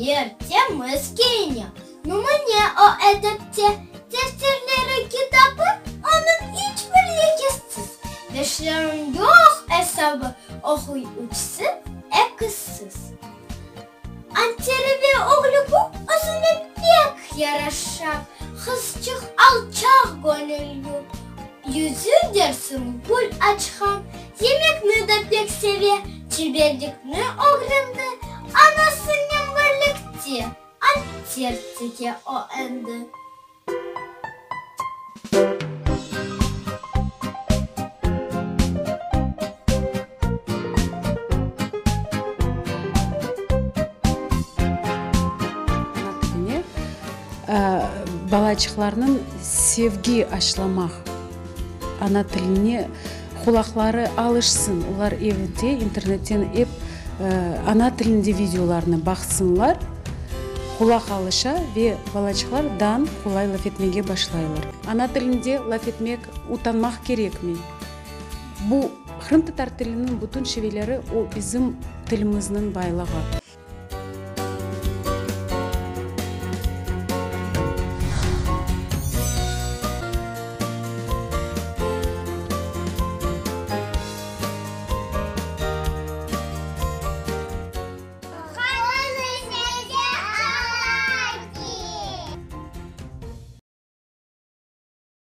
Çeber, temiz kiyine, Numüne o edepte. Defterleri, kitabı onıñ iç bir lekesiz, Derslerniñ yoq esabı, oquy üçsiz, ekisiz. Anteri ve öglügi özüne pek yaraşa, Qızçıq alçaq göñüllü, yüzü dersiñ gül açqan, Yemekni de pek seve, çeberlikni ögrendi, Anasınen birlikte anter tike o endi. Ana tiline balaçıqlarnıñ sevgi aşlamaq, ana tiline qulaqları alışsın, olar evde internetten ep ana tilinde videolarnı baqsınlar, qulaq alışa ve balaçıqlar dan qolay laf etmege başlaylar. Ana tilinde laf etmek utanmaq kerekmey. Bu qırımtatar tiliniñ bütün şiveleri o bizim tilimizniñ baylığı.